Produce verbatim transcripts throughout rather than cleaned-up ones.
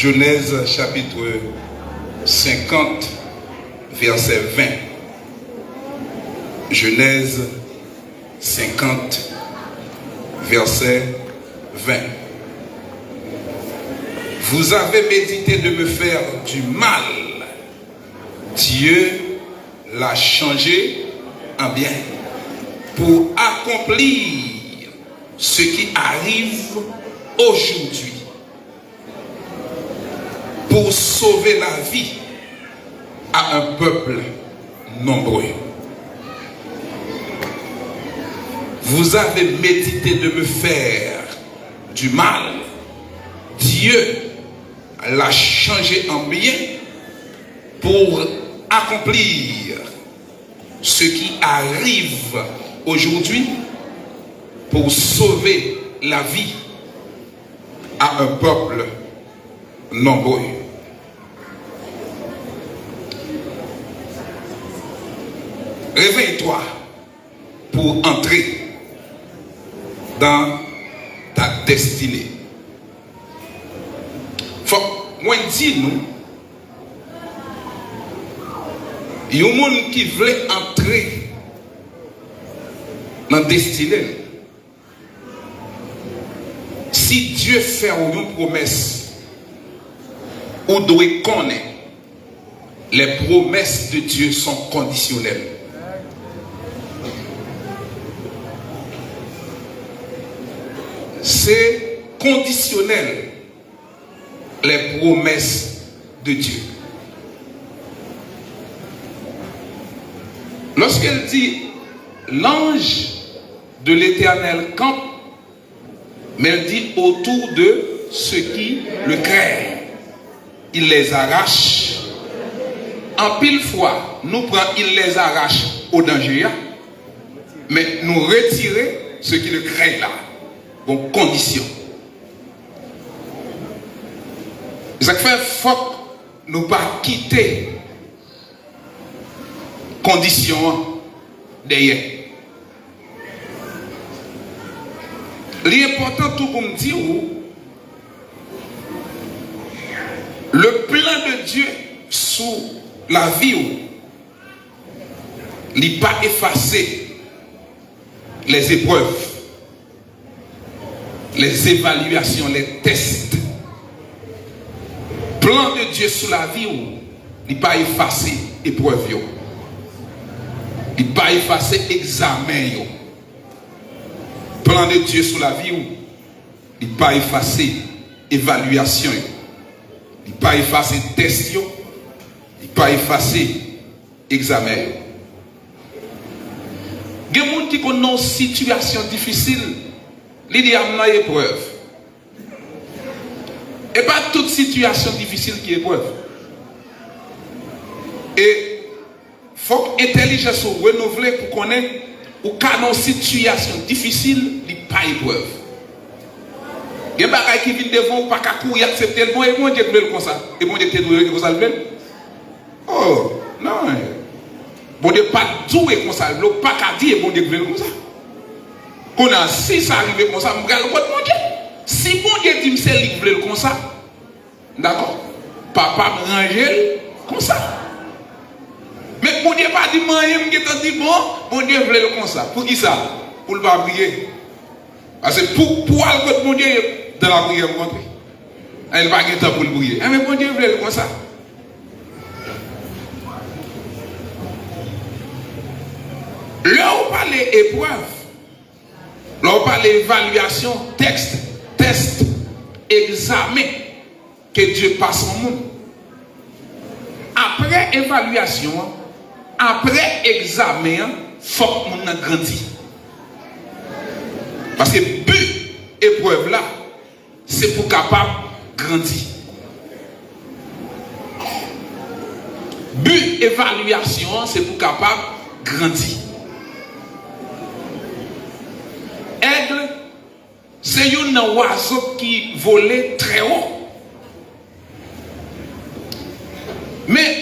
Genèse chapitre cinquante, verset vingt. Genèse cinquante, verset vingt. Vous avez médité de me faire du mal. Dieu l'a changé en bien pour accomplir ce qui arrive aujourd'hui, pour sauver la vie à un peuple nombreux. Vous avez médité de me faire du mal. Dieu l'a changé en bien pour accomplir ce qui arrive aujourd'hui, pour sauver la vie à un peuple nombreux. Réveille-toi pour entrer dans ta destinée. Fòk mwen di nou, yon moun ki vle antre nan destine l, si Dye fè w yon pwomès, ou dwe konnen les promesses de Dieu sont conditionnelles. Se kondisyonèl, les promesses de Dieu. Lorsqu'il dit, l'ange de l'Éternel campe, mais il dit, autour de ceux qui le craignent, il les arrache. Anpil fwa, nou pran il les arrache o danje a, men nou retire ceux qui le craignent la. Bon, kondisyon. Sa k fè fòk nou pa kite kondisyon an dèyè. Li enpòtan tou pou m di w, le plan de Dieu sou lavi w, li pa efase les épreuves, les évaluations, les tests. Plan de Dieu sou lavi w, li pa efase eprèv yo. Li pa efase egzamen yo. Plan de Dieu sou lavi w, li pa efase evalyasyon yo. Li pa efase tès yo. Li pa efase egzamen yo. Gen moun ki konn nan yon sitiyasyon difisil, li di, "A, m nan eprèv." E pa tout sitiyasyon difisil ki eprèv. E fòk entèlijans ou renouvle pou konnen ou ka nan yon sitiyasyon difisil, li pa eprèv. Gen bagay ki vin devan ou, ou pa ka kouri aksepte l. Bon, e Bondye k vle l konsa. E Bondye k te dwe, e konsa l vle l. Oh, non. Bondye pa t di w e konsa l vle, ou pa ka di e Bondye k vle l konsa. Kounye a, si sa rive konsa, m pral kot Bondye. Si Bondye di m se li k vle l konsa, m dakò. Papa m ranje l konsa. Men Bondye pa di m anyen, m gentan di, bon, Bondye vle l konsa. Poukisa? Pou l pa priye. Paske pou, pou al kot Bondye, dan lapriyè m rantre. E l pa gen tan pou l priye. Enben, Bondye vle l konsa. Lè w pale eprèv, lè w pale evalyasyon, tèks, tès, egzamen ke Dye pase yon moun. Apre evalyasyon an, apre egzamen an, fòk moun nan grandi. Paske bi eprèv la, se pou kapab grandi. Bi evalyasyon an, se pou kapab grandi. Èg se youn nan wazo ki vole trè wo. Men,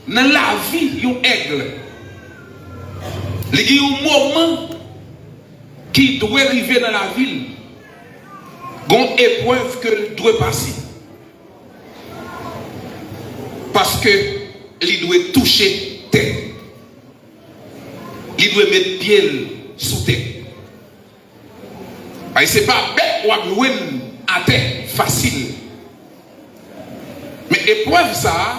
nan lavi yon èg, li gen yon moman ki dwe rive nan lavi l. Gon eprèv ke l dwe pase. Paske li dwe touche tè. Li dwe met pye l sou tè. Ay, se pa bèt w ap jwenn atè fasil. Men eprèv sa a,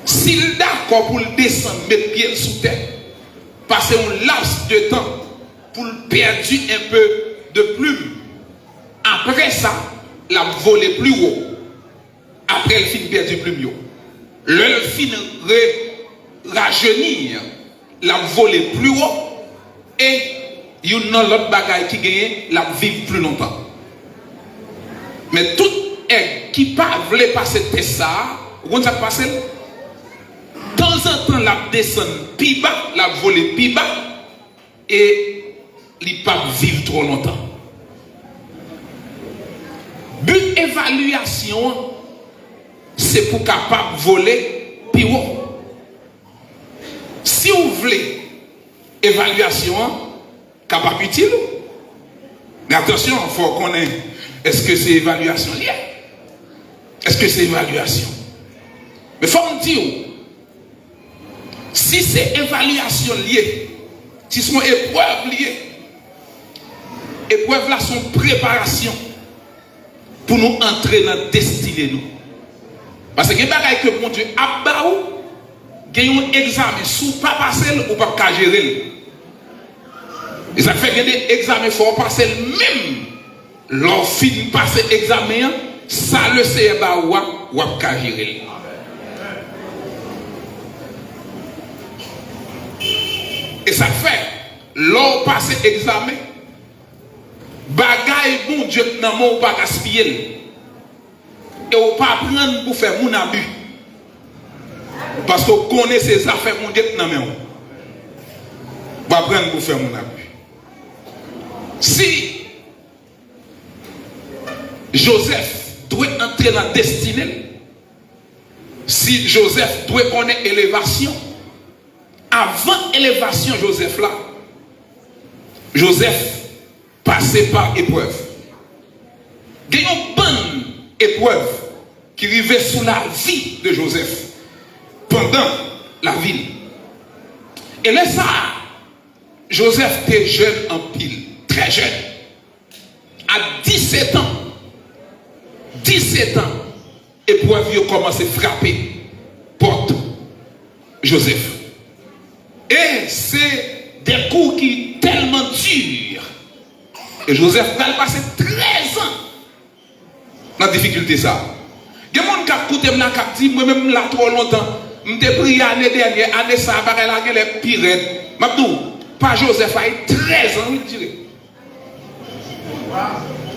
si l dakò pou l desann, met pye l sou tè, pase yon laps de tan pou l pèdi enpe de plim. Apre sa, l ap vole pli wo. Apre l fin pèdi plim yo. Lè l fin re-, rajeni, l ap vole pli wo. E youn nan lòt bagay ki genyen, l ap viv pli lontan. Men tout èg ki pa vle pase tès sa a, ou konn sa k pase l? Tanzantan, l ap desann pi ba, l ap vole pi ba, e li p ap viv twò lontan. Bi evalyasyon an, se pou kapab vole pi wo. Si w vle evalyasyon an kapab itil ou, men atansyon, fò w konnen, èske se evalyasyon l ye? Èske se evalyasyon? Men fò m di w, si se evalyasyon l ye, si se yon eprèv li ye, eprèv la se yon preparasyon pou nou antre nan destine nou. Paske gen bagay ke Bondye ap ba ou, gen yon egzamen, si w pa pase l, ou p ap ka jere l. E sa k fè gen de egzamen, fò w pase l menm. Lè w fin pase egzamen an, sa Lesenyè ba ou a, w ap ka jere l. E sa k fè, lè w pase egzamen, bagay Bondye k nan men w, ou pa gaspiye l. E w pa pran l pou fè moun abi. Paske w konnen se zafè Bondye k nan men w. W pa pran l pou fè moun abi. Si Jozèf dwe antre nan destine l, si Jozèf dwe konnen elevasyon, avan elevasyon Jozèf la, Jozèf pase pa eprèv. Gen yon bann eprèv ki rive sou lavi de Jozèf pandan lavi l. E lè sa a, Jozèf te jèn anpil, trè jèn. A disèt an, disèt an, eprèv yo kòmanse frape pòt Jozèf. E se de kou ki tèlman di. E Jozèf pral pase trèz an nan difikilte sa. Gen moun k ap koute m la, k ap di, "Mwen menm, m la twò lontan. M te priye ane dènyè, ane sa a, bagay la genlè pi rèd." M ap di w, pa Jozèf a, e trèz an, wi, l dire.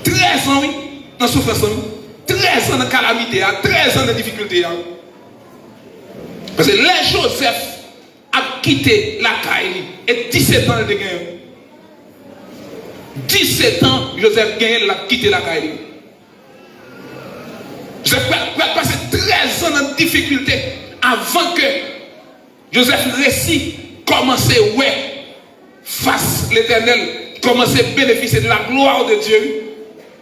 Trèz an, wi, nan soufrans lan, wi. Trèz an nan kalamite a, trèz an nan difikilte a, wi. Paske lè Jozèf ap kite lakay li, e disèt an l te genyen. Disèt an Jozèf genyen, l ap kite lakay li. Jozèf pral, pral pase trèz an nan difikilte avan ke Jozèf resi kòmanse wè fas Letènèl, kòmanse benefisye de la gloire de Dieu, wi.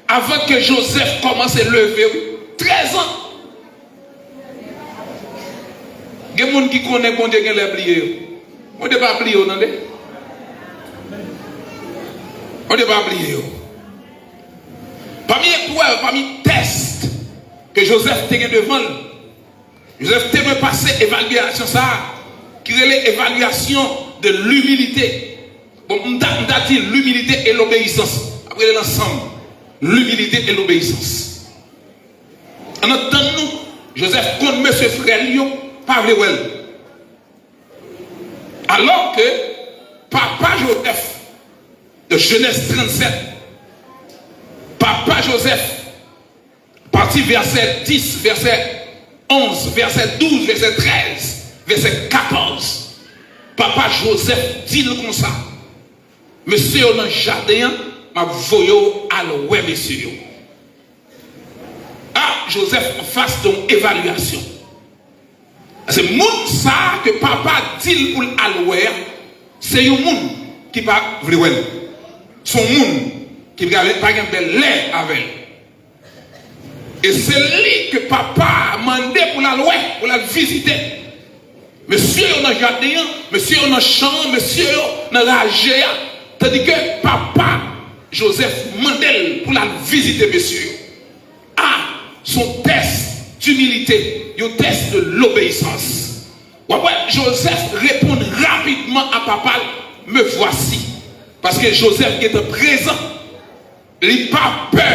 Avan ke Jozèf kòmanse leve, wi. Trèz an. Gen moun ki konnen Bondye genlè bliye yo. Bondye pa bliye yo, tande. Bondye pa bliye yo. Pami eprèv, pami tès ke Jozèf te gen devan l, Jozèf te dwe pase evalyasyon sa a, ki rele evalyasyon de limilite. Bon, m ta, m ta di limilite e lobeyisans. Ap rele l ansanm. Limilite e lobeyisans. Ann tann nou, Jozèf konn mesye frè l yo pa vle wè l. Alò ke papa Jozèf, de Jenèz trannsèt, papa Jozèf, pati vèsè dis, vèsè onz, vèsè douz, vèsè trèz, vèsè katòz, papa Jozèf di l konsa, "Mesye yo nan jaden an, m ap voye w al wè mesye yo." A, Jozèf anfas de yon evalyasyon. Se moun sa a ke papa di l pou l al wè a, se yon moun ki pa vle wè l. Se yon moun ki pa gen bèl lè avè l. E se li ke papa a mande pou l al wè, pou l al vizite. Mesye yo nan jaden an, mesye yo nan chan an, mesye yo nan raje a. Tandike papa Jozèf mande l pou l al vizite mesye yo. A, se yon tès dimilite, yon tès de lobeyisans. W ap wè Jozèf reponn rapidman a papa l, me voici. Paske Jozèf gentan prezan. Li pa pè,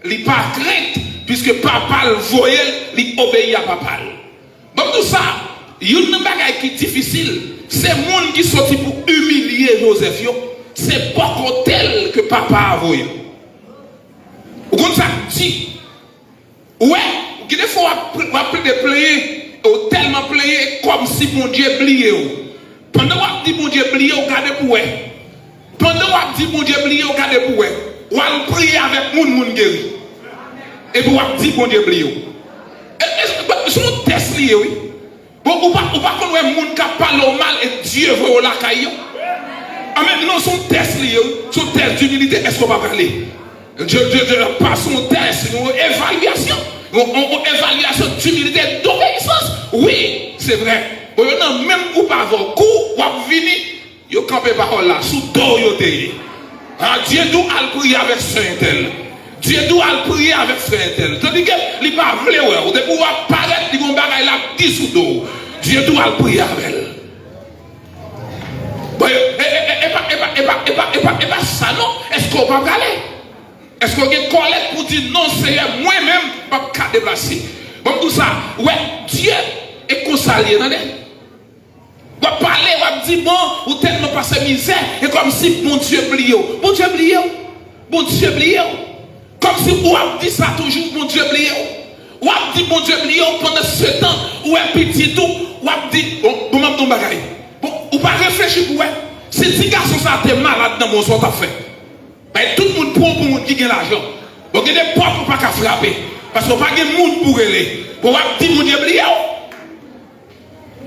li pa krent, piske papa l voye l, li obeyi a papa l. Ban m di w sa, youn nan bagay ki difisil, se moun ki soti pou imilye Jozèf yo, se bò kote l ke papa a voye l. Ou konn sa k di? Ou wè, gen de fwa w ap, w ap plede plenyen, ou tèlman plenyen, kòmsi Bondye bliye w. Pandan w ap di Bondye bliye w, gade pou w wè. Pandan w ap di Bondye bliye w, gade pou w wè. W al priye avèk moun, moun geri. Epi w ap di Bondye bliye w. E, e, se yon tès li ye, wi. Bon, ou pa, ou pa konn wè moun k ap pale w mal e Dye voye w lakay yo? Amèn. Non, se yon tès li ye, wi. Se yon tès dimilite. Èske w pa prale? Dye, Dye, Dye ap pase yon tès, yon evalyasyon. Yon, yon, yon evalyasyon dimilite, dobeyisans. Wi, se vrè. Bon, yo nan menm gwoup avè w. Kou w ap vini, yo kanpe pawòl la, sou do w yo te ye. A, Dye di w al priye avèk sè entèl. Dye di w al priye avèk frè entèl. Tandike li pa vle wè w. Depi w ap parèt, li gon bagay l ap di sou do w. Dye di w al priye avè l. Bon, e, e, e, e, e pa, e pa, e pa, e pa, e pa, e pa sa non. Èske w pa prale? Èske w gen kòlèt pou di, "Non, Seyè, mwen menm, m p ap ka deplase"? Bon, m di w sa, wè, Dye, e konsa l ye, tande. W ap pale, w ap di, "Bon, ou tèlman pase mizè, e kòmsi Bondye bliye w." Bondye bliye w? Bondye bliye w? Kòmsi w ap di sa toujou, Bondye bliye w? W ap di Bondye bliye w, pandan se tan, ou wè pitit ou, w ap di, bon, bon, m ap di w yon bagay. Bon, ou pa reflechi pou wè. Si ti gason sa te malad nan men w, sa w t ap fè? Bay tout moun pran w pou moun ki gen lajan. Bon, gen de pòt ou pa ka frape. Paske w pa gen moun pou rele. Bon, w ap di Bondye bliye w.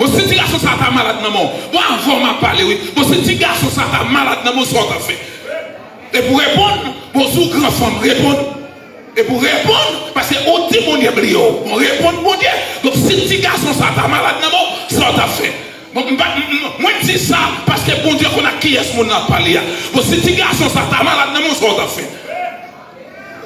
Bon, si ti gason sa ta malad nan men w. Bon, avè w m ap pale, wi. Bon, si ti gason sa ta malad nan men w, sa w t ap fè? Epi w reponn, bon, si w gran fanm, reponn. Epi w reponn, paske ou di Bondye bliye w. Bon, reponn Bondye. Donk, si ti gason sa ta malad nan men w, sa w t ap fè? Bon, m pa, m, m, mwen di sa paske Bondye konn ak kiyès moun nan ap pale a. Bon, si ti gason sa ta malad nan men w, sa w t ap fè?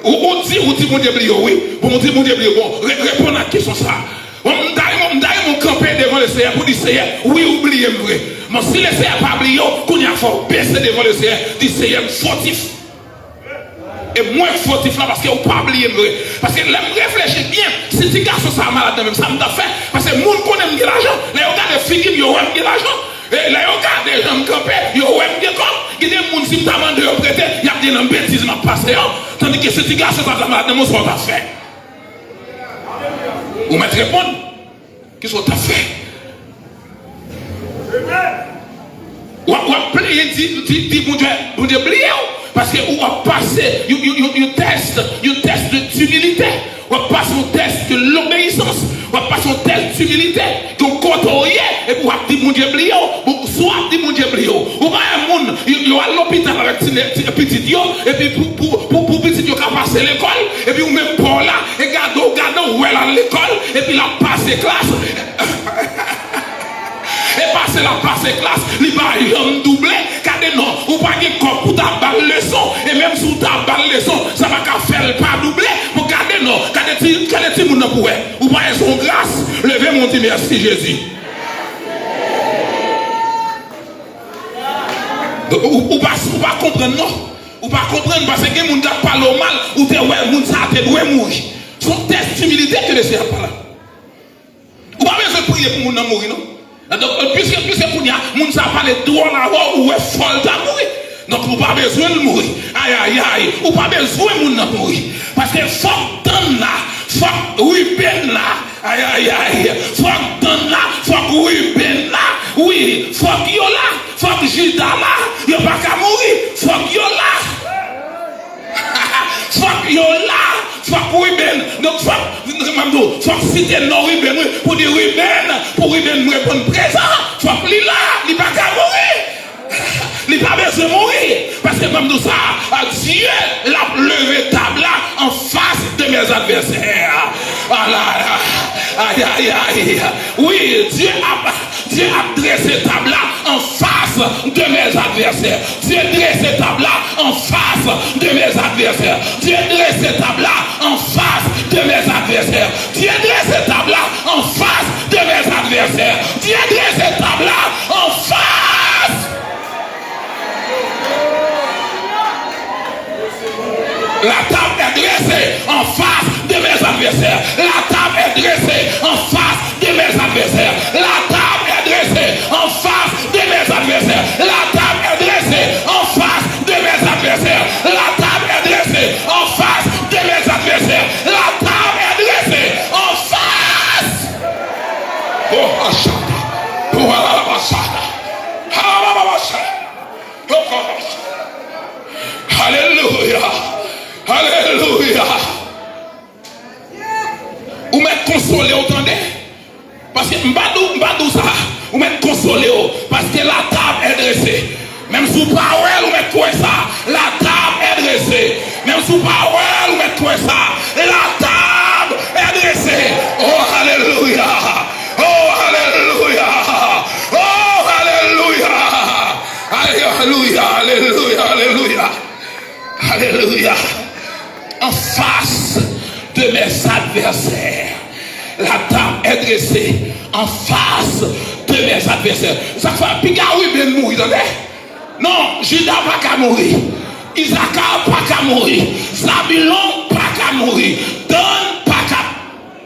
Ou, ou di, ou di Bondye bliye w, wi. Bon, ou di Bondye bliye w. Bon, re-, reponn ak kesyon sa a. Bon, m ta renmen, m ta renmen w kanpe devan Leseyè pou di, "Seyè, wi, ou bliye m vre." Bon, si Leseyè pa bliye w, kounye a fò w bese devan Leseyè, di, "Seyè, m fotif." E mwen fotif la paske ou pa bliye m vre. Paske lè m reflechi byen, si ti gason sa a malad nan men m, sa m t ap fè? Paske moun konnen m gen lajan. Lè yo gade figi m, yo wè m gen lajan. E lè yo gade jan m kanpe, yo wè m gen kòb. Gen de moun, si m ta mande yo prete, y ap di nan betiz m ap pase yo. Tandike si ti gason sa ta malad nan men w, sa w t ap fè? Ou mèt reponn. Kisa w t ap fè? W ap, w ap plenyen di, di, di Bondye, Bondye bliye w. Paske w ap pase yon, yon, yon, yon tès, yon tès de dimilite. W ap pase yon tès de lobeyisans. W ap pase yon tès dimilite. Donk, kote w ye, epi w ap di Bondye bliye w. Bon, si w ap di Bondye bliye w, ou pa wè moun, yo, yo al lopital avèk ti, ti, pitit yo, epi pou, pou, pou, pou pitit yo ka pase lekòl, epi ou menm pa w la, e gade w, gade w, w wè l al lekòl, epi l ap pase klas. E pase l ap pase klas, li pa janm double. Gade non, ou pa gen kòb pou ta ba l leson. E menm si w ta ba l leson, sa pa ka fè l pa double. Bon, gade non, gade ti, gade timoun nan pou wè. Ou pa wè se yon gras. Leve men w di, "Mèsi, Jezi." Ou, ou pa, ou pa konprann, non. Ou pa konprann, paske gen moun k ap pale w mal, ou te wè moun sa a te dwe mouri. Se yon tès dimilite ke Leseyè ap pale. Ou pa bezwen priye pou moun nan mouri, non. Donk, piske, piske kounye a, moun sa a pale dwòl avè w, ou wè fò l ta mouri. Donk, ou pa bezwen l mouri. Ayayay, ou pa bezwen moun nan mouri. Paske fòk Dan la, fòk Ribenn la, ayayay, fòk Dan la, fòk Ribenn la, wi, fòk yo la, fòk Jida la, yo pa ka mouri, fòk yo la. Fòk yo la, fòk Ribenn. Donk fòk, m ap di w, fòk site non Ribenn, wi, pou di Ribenn, pou Ribenn reponn prezan, fòk li la, li pa ka mouri. Li pa bezwen mouri. Paske ban m di w sa, Dye l ap leve tab la anfas de mes advèsè. Ala, ay, ay, ay. Wi, Dye ap, Dye ap drese tab la anfas de mes advèsè. Dye drese tab la anfas de mes advèsè. Dye drese tab la anfas de mes advèsè. Dye drese tab la anfas de mes advèsè. Dye drese tab la anfas. La table est dressée en face de mes adversaires. La table est dressée en face de mes adversaires. La table est dressée en face de mes adversaires. La table est dressée en face de mes adversaires. La table est dressée en face de mes adversaires. La table est dressée en face. Oh, Ashata. Oh, Alabashata. Alabashata. Oh, God. Alelouya. Alelouya. Ou mèt konsole w, tande. Paske m pa di w, m pa di w sa. Ou mèt konsole w. Paske la table est dressée. Menm si w pa wè l, ou mèt kwè sa. La table est dressée. Menm si w pa wè l, ou mèt kwè sa. La table est dressée. Oh, alelouya. Oh, alelouya. Oh, alelouya. Alelouya, alelouya, alelouya. Alelouya. En face de mes adversaires, la table est dressée. En face de mes adversaires. Sa k fè piga Ruben mouri, tande? Non, Jida pa ka mouri. Isakar pa ka mouri. Zabilon pa ka mouri. Dan pa ka.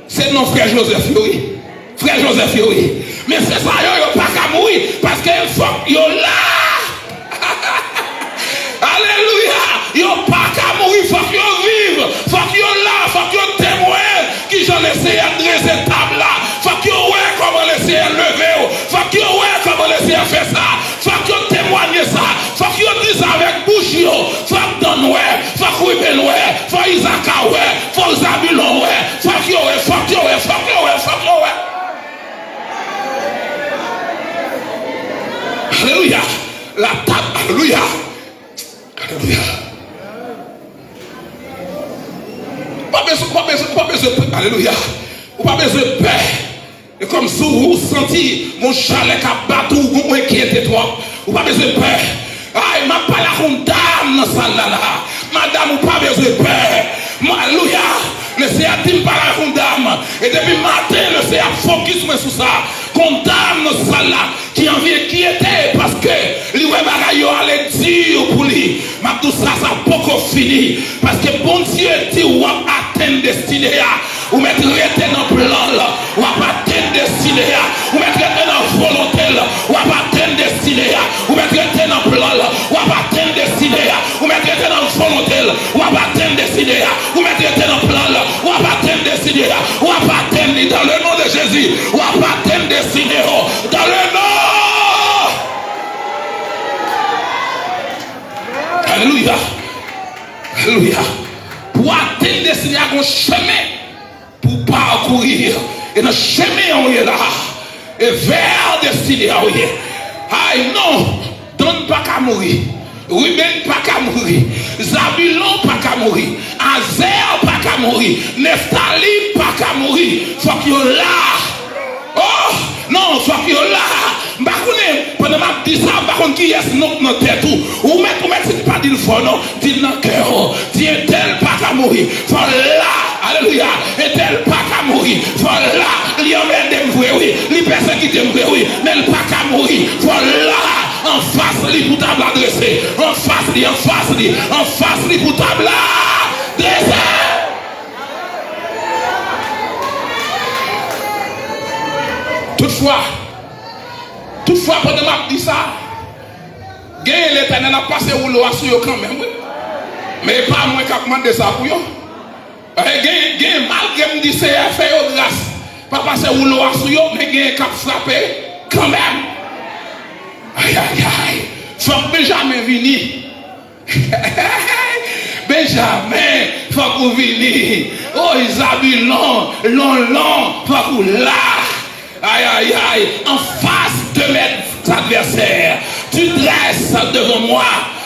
Se non frè Jozèf yo, wi. Frè Jozèf yo, wi. Mesye sa yo, yo pa ka mouri, paske fòk yo la. Alelouya! Yo pa ka mouri, fòk yo viv, fòk yo la, fòk yo temwen kijan Lesenyè drese tab la, fòk yo wè kòman Lesenyè leve w, fòk yo wè kòman Lesenyè fè sa, fòk yo temwanye sa, fòk yo di sa avèk bouch yo, fòk Dan wè, fòk Ruben wè, fòk Isaka wè, fòk Zabilon wè, fòk yo wè, fòk yo wè, fòk yo wè, fòk yo wè. Alelouya. La table, alelouya. Alelouya. Ou pa bezwen, ou pa bezwen, ou pa bezwen, alelouya. Ou pa bezwen pè. E kòmsi ou santi yon chalè k ap bat ou, ou enkyete twòp. Ou pa bezwen pè. Ay, m ap pale ak yon dam nan sal la, la. Madanm, ou pa bezwen pè. Alelouya. Lesenyè di m pale ak yon dam. E depi maten, Lesenyè ap fokis mwen sou sa. Gon dam nan sal la ki anvi enkyete paske li wè bagay yo ale di pou li. M ap di w sa, sa poko fini. Paske Bondye di w ap atenn destine a. Ou mèt rete nan plan l. W ap atenn destine a. Ou mèt rete nan volonte l. W ap atenn destine a. Ou mèt rete nan plan l. W ap atenn destine a. Ou mèt rete nan volonte l. W ap atenn destine a. Ou mèt rete nan plan l. W ap atenn destine a. W ap atenn li dans le nom de Jésus. W ap atenn destine yo dans le nom. Alelouya. Alelouya. Pou atenn destine a, gon chemen pou pakouri. E nan chemen an ou ye la, e vè destine a ou ye. Ay non, Dan pa ka mouri. Ruben pa ka mouri. Zabilon pa ka mouri. Azè pa ka mouri. Neftali pa ka mouri. Fòk yo la. Oh, non, fòk yo la. M pa konnen, pandan m ap di sa, m pa konn kiyès non k nan tèt ou. Ou mèt, ou mèt, si n pa di l fò non, di l nan kè w. Di entèl pa ka mouri. Fò l la. Alelouya. Entèl pa ka mouri. Fò l la. Li anmède m vre, wi. Li pèsekite m vre, wi. Men l pa ka mouri. Fò l la. Anfas li pou tab la drese. Anfas li, anfas li, anfas li pou tab la drese. Toutfwa, toutfwa, pandan m ap di sa, genyen Letènèl ap pase woulo a sou yo kanmenm, wi. Men e pa mwen k ap mande sa pou yo. E gen, gen, malgre m di Seyè fè yo gras, pa pase woulo a sou yo, men genyen k ap frape kanmenm. Ayayay, fòk Benjamen vini. Benjamen, fòk ou vini. Oy, Zabilon, Lonlon, fòk ou la. Ayayay, anfas de mes adversaires, tu dresses devant moi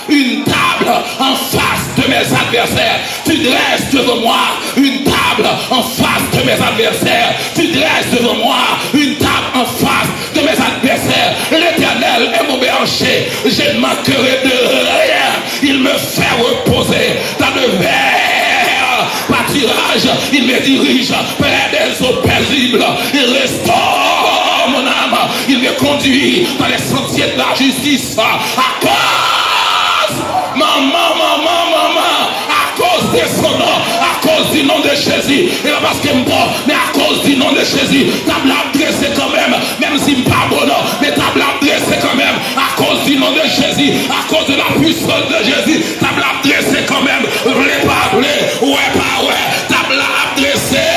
une table en face de mes adversaires. Tu dresses devant moi une table en face de mes adversaires. Tu dresses devant moi une table en face de mes adversaires. L'Éternel est mon berger, je ne manquerai de rien. Il me fait reposer dans de verts pâturages. Il me dirige près des eaux paisibles. Il restaure mon âme. Il me conduit dans les sentiers de la justice à cause, maman, maman, maman, à cause de son nom, à cause du nom de Jésus. E pa paske m bon, men à cause du nom de Jésus. Tab la ap drese kanmenm, menm si m pa bon non, men tab la ap drese kanmenm. À cause du nom de Jésus, à cause de la puissance de Jésus, tab la ap drese kanmenm. Vle pa vle, wè pa wè, tab la ap drese.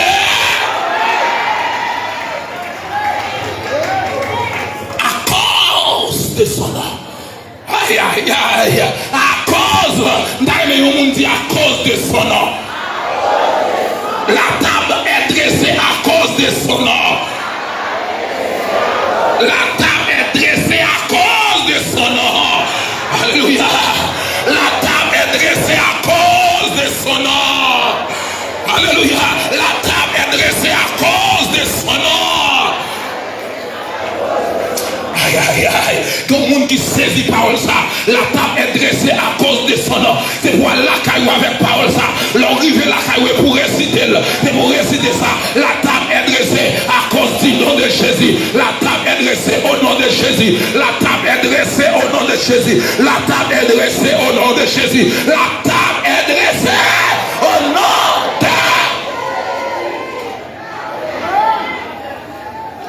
À cause de son nom. Ay, ay, ay. Akoz, m ta renmen yon moun di, akoz de son non. La table est dressée à cause de son nom. La table est dressée à cause de son nom. Alléluia. La table est dressée à cause de son nom. Alléluia. La table est dressée à cause de son nom. Ay, ay, ay. Gen moun ki sezi pawòl sa. La table est dressée à cause de son nom. Se pou al lakay ou avèk pawòl sa. Lè w rive lakay ou, e pou resite l. Se pou resite sa. La table est dressée à cause du nom de Jésus. La table est dressée au nom de Jésus. La table est dressée au nom de Jésus. La table est dressée au nom de Jésus. La table est dressée au nom de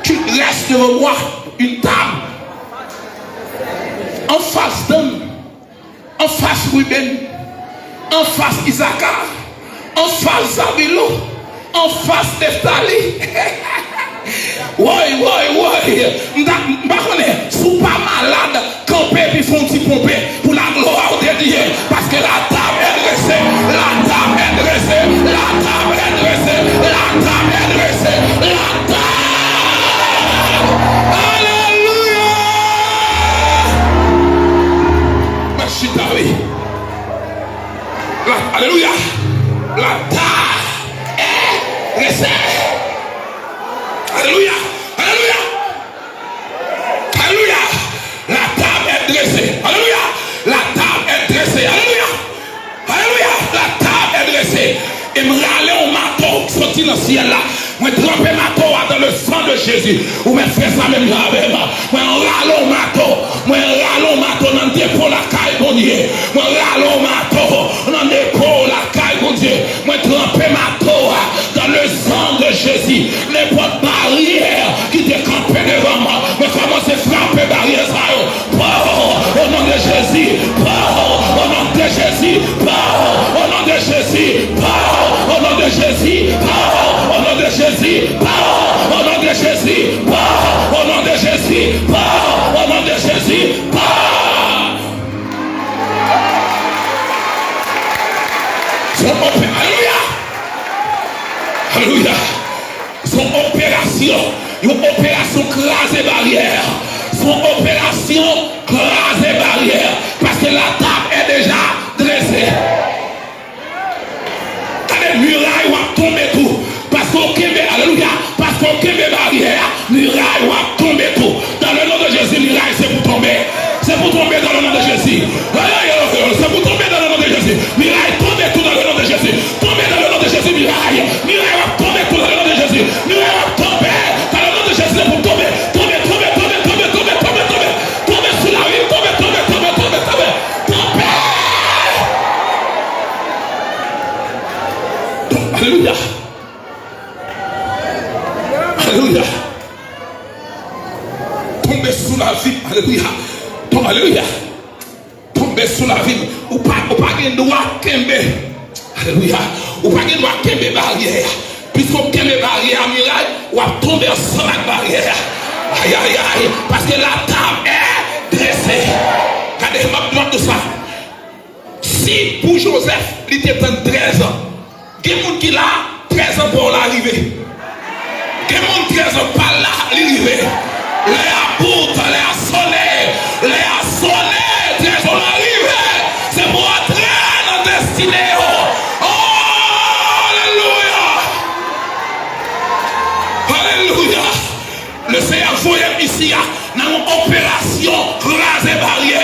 Tu dresses devant moi une table en face d'Anne, en face Ruben, en face Isaka, en face Zabilon, en face Neftali. Woy, woy, woy. M ta, m pa konnen, si w pa malad, kanpe epi fè yon ti ponpe pou laglwa de Dye. Paske la table est dressée, la table est dressée, la table est dressée, la table est dressée, la table. Alelouya! Mwen chita, wi. La, alelouya! La table est dressée. Alelouya! Alelouya! Alelouya! La table est dressée. Alelouya! La table est dressée. Alelouya! Alelouya! La table est dressée. E m rale yon mato k soti nan syèl la. Mwen tranpe mato a dans le sang de Jésus. Ou mèt fè sa menm jan avè m. Mwen rale yon mato. Mwen rale yon mato nan depo lakay Bondye. Mwen rale yon mato nan depo lakay Bondye. Mwen tranpe mato a dans le sang de Jésus. Nenpòt baryè ki te kanpe devan mwen, mwen kòmanse frape baryè sa yo. Pran, au nom de Jésus. Pran, au nom de Jésus. Pran, au nom de Jésus. Pran, au nom de Jésus. Pran, au nom de Jésus. Pran, au nom de Jésus. Pran, au nom de Jésus. Pran, au nom de Jésus. Pran. Se yon ope-, alelouya! Alelouya! Se yon operasyon, yon operasyon kraze baryè. Se yon operasyon kraze baryè. Paske la table est déjà dressée. Gade, miray w ap tonbe tou. Paske w kenbe, alelouya, paske w kenbe baryè a, miray w ap tonbe tou. Dans le nom de Jésus, miray se pou tonbe. Se pou tonbe dans le nom de Jésus. Ay, ay, ay, ay, se pou tonbe dans le nom de Jésus. Miray tonbe tou dans le nom de Jésus. Tonbe dans le nom de Jésus, miray. Miray w ap tonbe tou dans le nom de Jésus. Miray w ap tonbe dans le nom de Jésus. Se pou tonbe, tonbe, tonbe, tonbe, tonbe, tonbe, tonbe, tonbe. Tonbe sou lavi m, tonbe, tonbe, tonbe, tonbe, tonbe. Tonbe! Alelouya! Alelouya! Tonbe sou lavi m, alelouya! Tonbe, alelouya! Tonbe sou lavi m. Ou pa, ou pa gen dwa kenbe. Alelouya. Ou pa gen dwa kenbe baryè a. Piske w kenbe baryè a, miray, w ap tonbe ansanm ak baryè a. Ay, ay, ay. Paske la table est dressée. Gade, m ap, m ap di w sa. Si pou Jozèf, li te tann trèz an, gen moun ki la, trèz an pa w la rive. Gen moun trèz an pa l la, li rive. Lè a bout, lè a sone, lè a sone, trè Kraze baryè.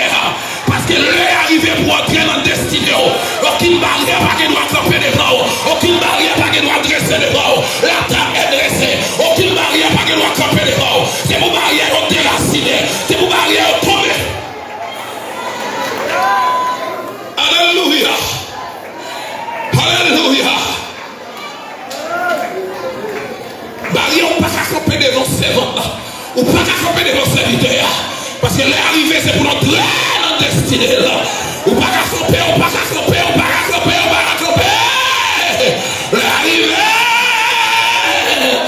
Paske lè a rive pou antre nan destine w. Okenn baryè pa gen dwa kanpe devan w. Okenn baryè pa gen dwa drese devan w. La table est dressée. Okenn baryè pa gen dwa kanpe devan w. Se pou baryè yo derasinen. Se pou baryè yo tonbe. Alelouya. Alelouya. Baryè ou pa ka kanpe devan sèvant la. Ou pa ka kanpe devan sèvitè a. Paske lè a rive, se pou l antre nan destine l. Ou pa ka kanpe, ou pa ka kanpe, ou pa ka kanpe, ou pa ka kanpe. Lè a rive,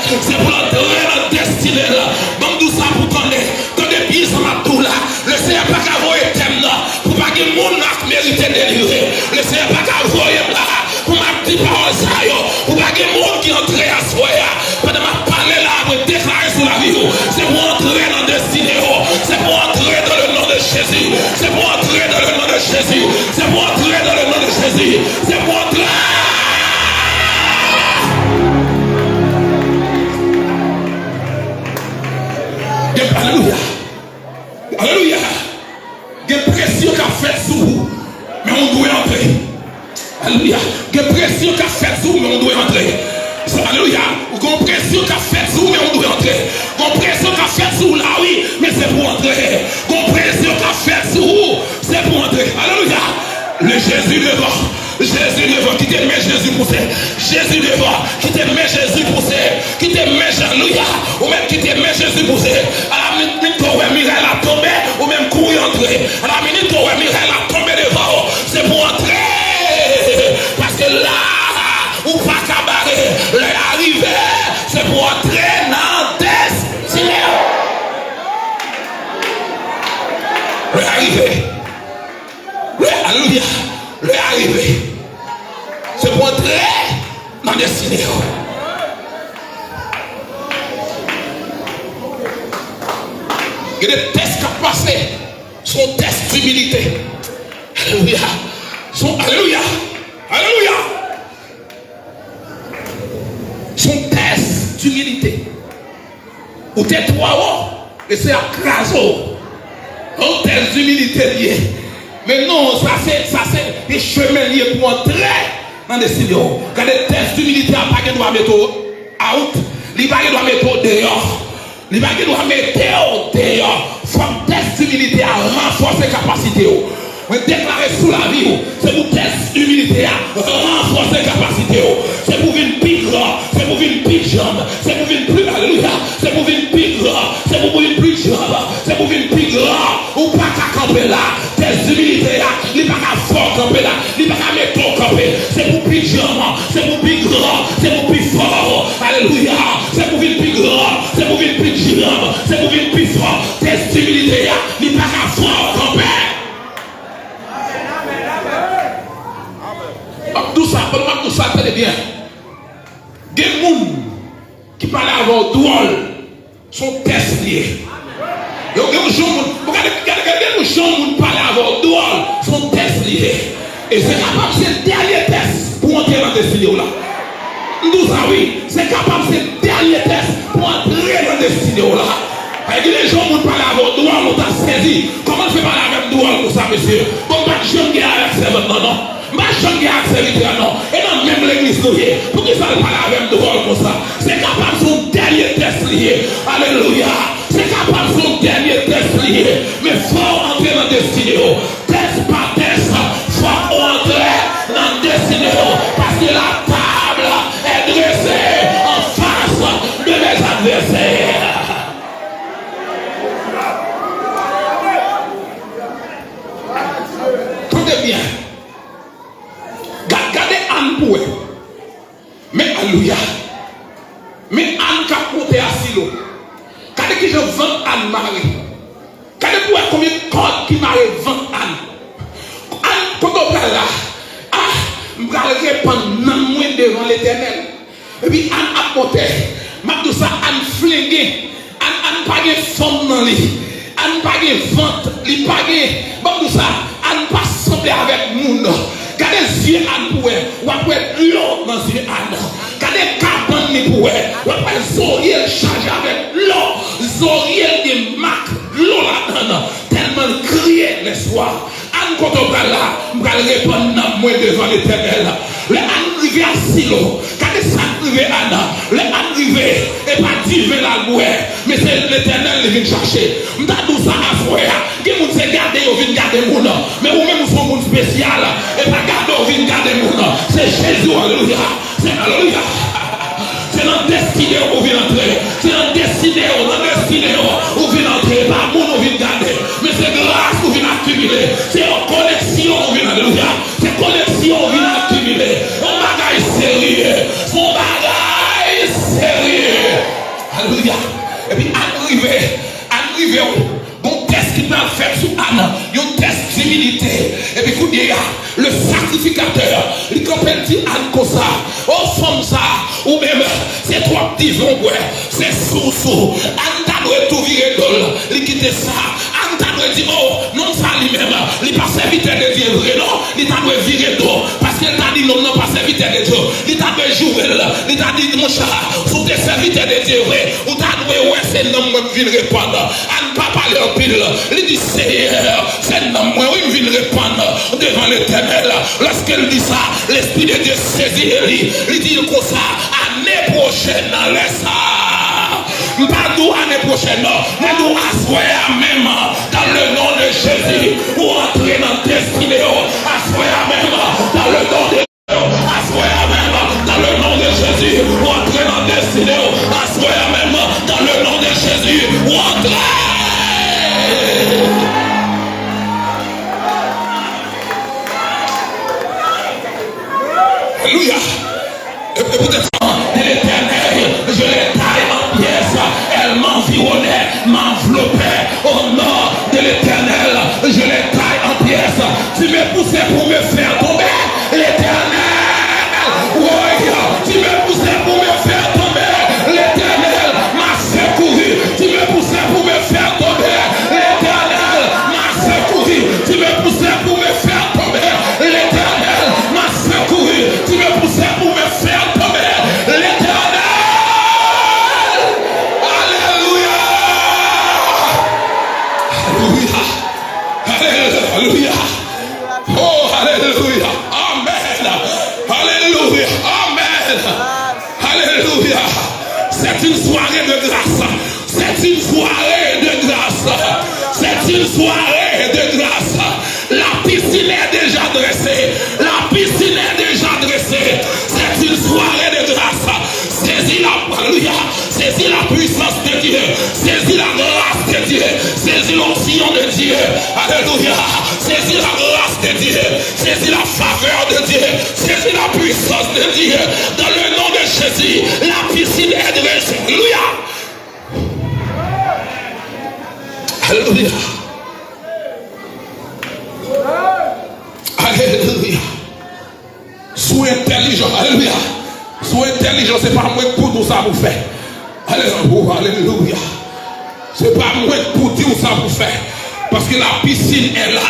se pou l antre nan destine l. Ban m di w sa pou tande. Tande byen sa m ap di w la. Lesenyè pa ka voye tèm nan pou pa gen moun nan k merite delivre. Lesenyè pa ka voye m la pou m ap di pawòl sa yo, pou pa gen moun ki antre aswè a. Pandan m ap pale la, mwen deklare sou lavi w, se pou antre nan destine w. Se pou antre dans le nom de Jésus. Se pou antre dans le nom de Jésus. Se pou antre dans le nom de Jésus. Se pou antre. Alelouya. Alelouya. Gen presyon k ap fèt sou ou, men ou dwe antre. Alelouya. Gen presyon k ap fèt sou ou, men ou dwe antre. Alelouya. Ou gen presyon k ap fèt sou ou, men ou dwe antre. Gen presyon k ap fèt sou ou la, wi, men se pou antre. Gen presyon k ap fèt sou ou, se pou antre. Alelouya. Le Jezi devan. Jezi devan, kite men Jezi pouse. Jezi devan, kite men Jezi pouse. Kite men Jezi, alelouya. Ou menm kite men Jezi pouse. A la minit, minit ke w wè miray la tonbe, ou menm kouri antre. A la minit ke w wè miray la tonbe devan w, se pou antre. Paske la, ou pa ka bare. Lè a rive, se pou antre nan destine w. Lè a rive. Lè, alelouya. Lè a rive. Se pou antre nan destine w. Gen de tès k ap pase. Se yon tès dimilite. Alelouya. Se yon, alelouya. Alelouya. Se yon tès dimilite. Ou te twò wo, Mesye ap kraze w. Yon tès dimilite l ye. Men non, sa se, sa se, se chemen l ye pou antre nan destine w. Gade, tès dimilite a pa gen dwa mete w out. Li pa gen dwa mete w deyò. Li pa gen dwa mete w deyò. Fòk tès dimilite a ranfòse kapasite w. Mwen deklare sou lavi w, se pou tès imilite a ranfòse kapasite w. Se pou vin pi gran, se pou vin pi djanm, se pou vin pli, alelouya, se pou vin pi gran, se pou vin pli djanm, se pou vin pi gran. Ou pa ka kanpe la. Tès imilite a, li pa ka fè w kanpe la. Li pa ka mete w kanpe. Se pou pi djanm, se pou pi gran, se pou pi fò. Alelouya. Se pou vin pi gran, se pou vin pi djanm, se pou vin pi fò. Tès imilite a, li pa ka fè w kanpe. M ap di w sa, m ap di w sa, tande byen. Gen moun ki pale avè w dwòl, se yon tès li ye. Yo, gen yon jan moun, bon, gade, gade, gade, gen yon jan moun pale avè w dwòl, se yon tès li ye. E se kapab se dènye tès pou w antre nan destine w la. M di w sa wi, se kapab se dènye tès pou antre nan destine w la. Ay, gen de jan moun pale avè w dwòl, ou ta sezi. Kòman l fè pale avè m dwòl konsa, mesye? Bon, m pa t janm gen avèk sèvant nan, non. M pa t janm gen avèk sèvitè a, non. E nan menm legliz nou ye. Poukisa l pale avè m dwòl konsa? Se kapab se yon dènye tès li ye. Alelouya. Se kapab se yon dènye tès li ye. Men fò w antre nan destine w. Tès pa tès, fòk ou antre nan destine w, paske la table est dressée en face de mes adversaires. Tande byen. Ga-, gade Ann pou wè. Men alelouya. Men Ann k ap monte a Silo. Gade kijan vant Ann mare. Gade pou wè konbyen kòd ki mare vant Ann. Ann, kote w pral la? Ah, m pral repann nanm mwen devan Letènèl. Epi Ann ap monte. M ap di w sa, Ann flengen. Ann, Ann pa gen fòm nan li. Ann pa gen vant, li pa gen, ban m di w sa, Ann pa sanble avèk moun. Gade zye Ann pou wè, w ap wè dlo nan zye Ann. Gade kabann li pou wè, w ap wè zorye l chaje avèk dlo. Zorye l gen mak dlo ladan l. Ann, kote w pral la, m pral repann nanm mwen devan Letènèl. Lè Ann rive a Silo, gade sa k rive Ann. Lè Ann rive, e pa diven l al bwè, men se Letènèl li vin chache. M ta di w sa aswè a, gen moun se gade yo vin gade moun, men ou menm ou se yon moun espesyal, e pa gade w vin gade moun, se Jezi w, alelouya. Se, alelouya. Se nan destine w ou vin antre. Se nan destine w, nan destine w ou vin antre. E pa moun ou vin gade. Men se gras ou vin akimile. Se yon koneksyon ou vin, alelouya. Se koneksyon ou vin akimile. Yon bagay serye. Se yon bagay serye. Alelouya. Epi Ann rive. Ann rive. Gon tès ki pral fèt sou Ann, yon tès divinite. Epi kounye a, le sakrifikatè, li kanpe, l di Ann konsa, o fanm sa, ou menm, se twòp diven w bwè, se sous ou. Ann ta dwe tou vire do l, li kite sa. Ann ta dwe di, o, nonm sa li menm, li pa sèvitè de Dye vre non, li ta dwe vire do, paske l ta di nonm nan pa sèvitè de Dye. Li ta dwe joure l, li ta di, monchè, si w te sèvitè de Dye vre, ou ta dwe wè se nanm mwen m vin repann. Ann pa pale anpil. Li di, Seyè, se nanm mwen, wi, m vin repann devan Letènèl. Lòske l di sa, Lespri de Dye sezi Eli. Li di l konsa, ane pwochèn, nan lè sa a, m pa di w ane pwochèn, non. Mwen di w aswè a menm, dans le nom de Jésus, ou antre nan destine w. Aswè a menm, dans le nom de Aswè a menm, dans le nom de Jésus, ou antre nan destine w. Aswè a menm, dans le nom de Jésus, ou antre. Alelouya. Et, et peut-être, de l'Éternel, je les taille en pièces. Elles m'environnaient, m'enveloppaient. Au nom de l'Éternel, je les taille en pièces. Tu me poussais pour me faire tomber, l'Éternel. Oui, tu me poussais pour me faire tomber, l'Éternel m'a secouru. Tu me poussais pour me faire tomber, l'Éternel m'a secouru. Tu me poussais pour me faire tomber, l'Éternel m'a secouru. Tu me poussais pour me faire tomber, l'Éternel. Alléluia. Alléluia. Alléluia. Oh, alléluia. Amen. Alléluia. Amen. Alléluia. C'est une soirée de grâce. C'est une soirée de grâce. C'est une soirée de grâce. La piscine est déjà dressée. La piscine est déjà dressée. C'est une soirée de grâce. Saisis la, alléluia. Saisis la puissance de Dieu. Saisis la grâce de Dieu. Saisis l'onction de Dieu. Alléluia. Saisis la grâce de Dieu. Saisis la faveur de Dieu. Saisis la puissance de Dieu. Dans le nom de Jésus, la piscine est dressée. Alléluia. Alléluia. Alléluia. Si w entèlijan, alelouya. Si w entèlijan, se pa mwen k pou di w sa pou fè. Alelouya, alelouya. Se pa mwen k pou di w sa pou fè. Paske la piscine est là.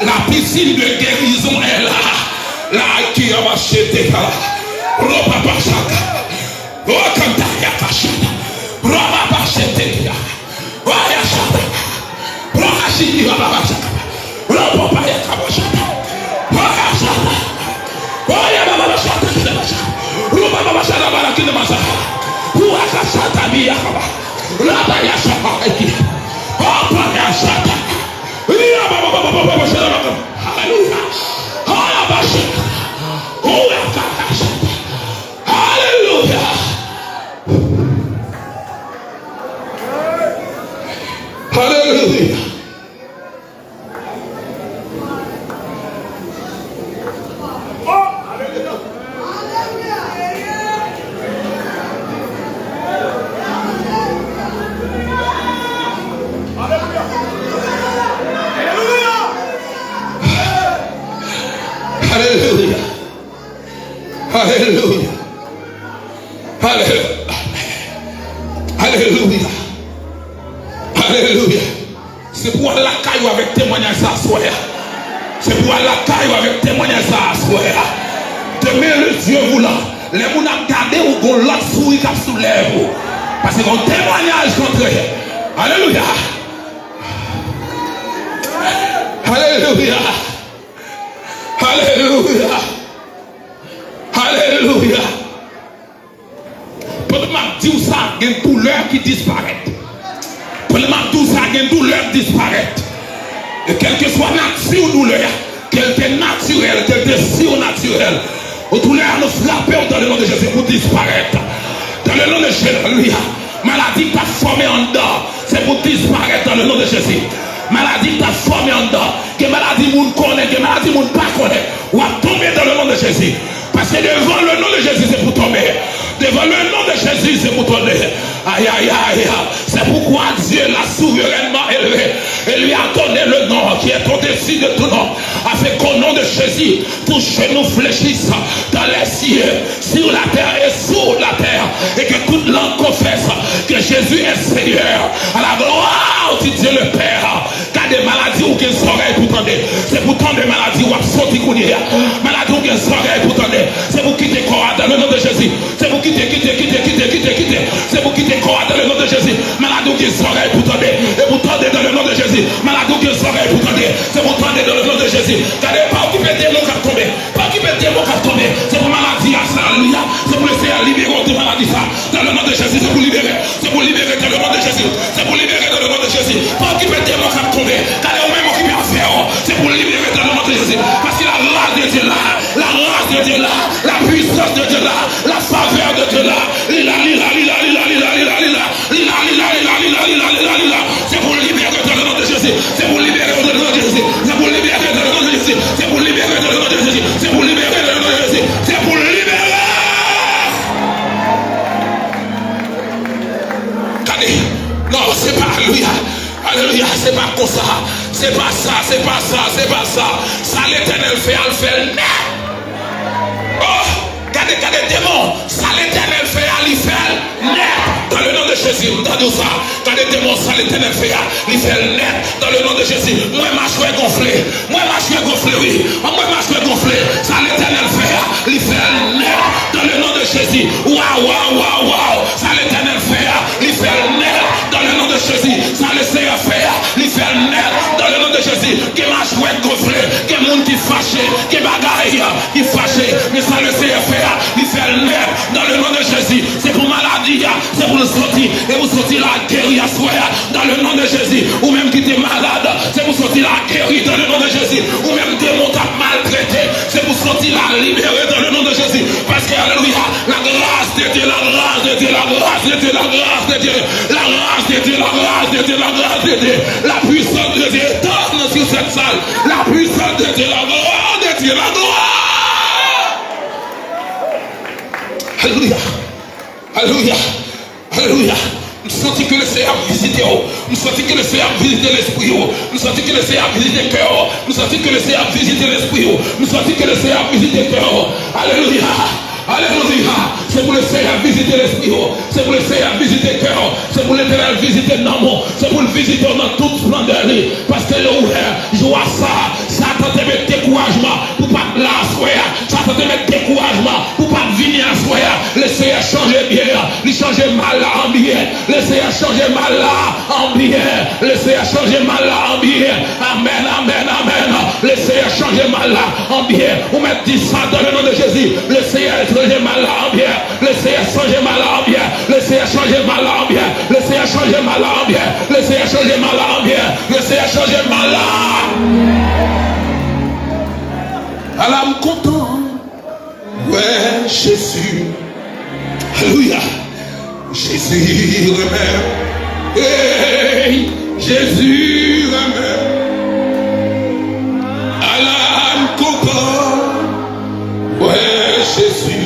La piscine de guérison est là. La ki a machete kala. Ropa pachaka. Rokanta yakashata. Ropa pachete kia. Oyashata. Rohashiki bababashaka. Ropopa yakabashata. Oyashata. Oyabababashata kinabasha. Rubababashata barakinamasa. Uakashata biyakaba. Rabayashata eki. Opayashata. Iyababababababashata. Hallelujah. Oyabashata. Oyakabashata. Hallelujah. Hallelujah. Hallelujah. Alelouya. Alelouya. Alelouya. Alelouya. Se pou w al lakay ou avèk temwanyaj sa aswè a. Se pou w al lakay ou avèk temwanyaj sa aswè a. Demen, le Dye voulan, lè moun ap gade ou, gon lòt souri k ap sou lèv ou. Paske gon temwanyaj k antre. Alelouya. Alelouya! Alelouya! Alelouya! Pandan m ap di w sa, gen doulè ki disparèt. Pandan m ap di w sa, gen doulè k disparèt. E kèlkeswa nati doulè a, ke l te natirèl, ke l te sinatirèl, doulè a nou frape w dans le nom de Jésus pou disparèt. Dans le nom de Jésus, alelouya. Maladi k t ap fòme anndan, se pou disparèt dans le nom de Jésus. Maladi k t ap fòme anndan, gen maladi moun konnen, gen maladi moun pa konnen, w ap tonbe dans le nom de Jésus. Paske devan le nom de Jésus, se pou tonbe. Devan le nom de Jésus, se pou tonbe. Aïe, aïe, aïe. C'est pourquoi Dieu l'a souverainement élevé et lui a donné le nom qui est au-dessus de tout nom, afin qu'au nom de Jésus, tout genou fléchisse dans les cieux, sur la terre et sous la terre, et que toute langue confesse que Jésus est Seigneur, à la gloire du Dieu le Père. Gade, maladi ou gen zòrèy pou tande. Se pou tande maladi w ap soti kounye a. Maladi ou gen zòrèy pou tande. Se pou kite kò a dans le nom de Jésus. Se pou kite, kite, kite, kite, kite, kite. Se pou kite kò a dans le nom de Jésus. Maladi ou gen zòrèy pou tande. E pou tande dans le nom de Jésus. Maladi ou gen zòrèy pou tande. Se pou tande dans le nom de Jésus. Gade, pa okipe demon k ap tonbe. Pa okipe demon k ap tonbe. Se pou maladi a sa, alelouya. Se pou le Seyè libere w de maladi sa. Dans le nom de Jésus, se pou libere. Se pou libere dans le nom de Jésus. Se pou libere dans le nom de Jésus. Pa okipe demon k ap tonbe. Gade ou menm okipe afè w. Se pou libere dans le nom de Jésus. Paske la grâce de Dieu la. La grâce de Dieu la. La puissance de Dieu la. La faveur de Dieu la. Li la, li la, li la, li la, li la, li la, li la. Li la, li la, li la, li la, li la, li la, li la. Se pou libere dans le nom de Jésus. Se pou libere dans le nom de Jésus. Se pou libere dans le nom de Jésus. Se pou libere dans le nom de Jésus. Se pou libere dans le nom de Jésus. Se pou libere. Gade. Non, se pa, alelouya. Alelouya, se pa konsa. Se pa sa, se pa sa, se pa sa. Sa Letènèl fè a, l fè l nèt. Oh, gade, gade demon. Sa Letènèl fè a, li fè l nèt. Dans le nom de Jésus, m tande w sa. Gade demon, sa Letènèl fè a, li fè l nèt. Dans le nom de Jésus, m wè machwè gonfle. M wè machwè gonfle, wi. M wè machwè gonfle. Sa Letènèl fè a, li fè l nèt. Dans le nom de Jésus. Waw, waw, waw, waw. Sa Letènèl fè a, li fè l nèt. Dans le nom de Jésus. Sa le Seyè fè a, li fè l nèt. Dans le nom de Jésus. Gen machwè gonfle. Gen moun ki fache. Gen bagay ki fache. Men sa le Seyè fè a, li fè l nèt. Dans le nom de Jésus. Se pou maladi a, se pou l soti. E pou soti la geri aswè a. Dans le nom de Jésus. Ou menm ki te malad, se pou soti la geri dans le nom de Jésus. Ou menm demon t ap maltrete, se pou soti la libere dans le nom de Jésus. Paske, alelouya, la grâce de Dieu, la grâce de Dieu, la grâce de Dieu, la grâce de Dieu, la grâce de Dieu, la grâce de Dieu, la grâce de Dieu, la puissance de Dieu est sur cette salle. La puissance de Dieu, la gloire de Dieu, la gloire. Alelouya. Alelouya. Alelouya. M santi ke le Seyè ap vizite w. M santi ke le Seyè ap vizite lespri w. M santi ke le Seyè ap vizite kè w. M santi ke le Seyè ap vizite lespri w. M santi ke le Seyè ap vizite kè w. Alelouya. Alelouya. Se pou le Seyè vizite lespri w. Se pou le Seyè vizite kè w. Se pou Letènèl vizite nanm w. Se pou l vizite w nan tout splendè li. Paske lè w wè jou a sa, Satan te met dekourajman pou pa t la aswè a. Satan te met dekourajman pou pa t vini aswè a. Le Seyè chanje byen an. Li chanje mal la an byen. Le Seyè chanje mal la an byen. Le Seyè chanje mal la an byen. Amèn, amèn, amèn. Le Seyè chanje mal la an byen. Ou mèt di sa dans le nom de Jésus. Le Seyè chanje mal la an byen. Le Seyè chanje mal la an byen. Le Seyè chanje mal la an byen. Le Seyè chanje mal la an byen. Le Seyè chanje mal la an byen. Le Seyè chanje mal la. Ala m kontan wè Jezi. Alelouya. Jezi renmen. Hey, Jezi renmen. Ala m kontan wè Jezi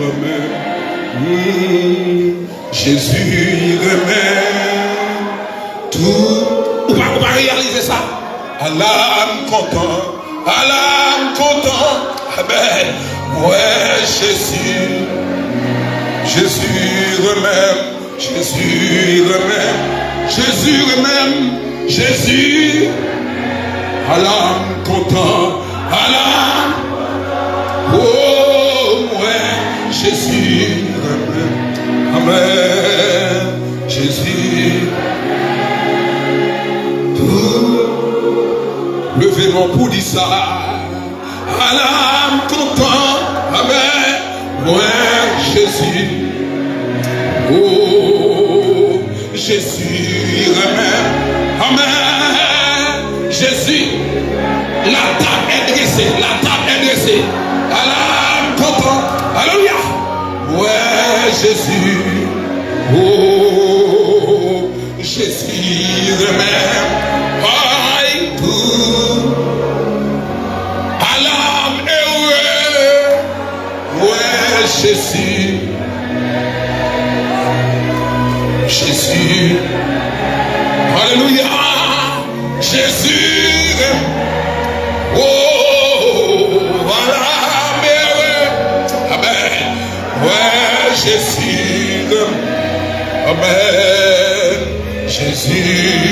renmen. Hmm. Jezi renmen tout. Ou pa, ou pa reyalize sa? Ala m kontan, ala m kontan. Amèn. Wè Jezi. Jezi renmen, Jezi renmen, Jezi renmen, Jezi. Ala m kontan, ala. O, mwen, Jezi renmen. Amèn. Jezi. O, Leve men w pou di sa. Ala m kontan. Amèn. Mwen, Jezi. Oh, Jezi renmen. Amèn. Jezi. La table est dressée. La table est dressée. Ala m kontan. Alelouya. Mwen, Jezi. Oh, Jezi renmen. Ay, pou. Ala m ere. Mwen, Jezi. Jezi. Alelouya. Jezi renmen. Oh, ala m ere. Amèn. Mwen, Jezi renmen. Amèn. Jezi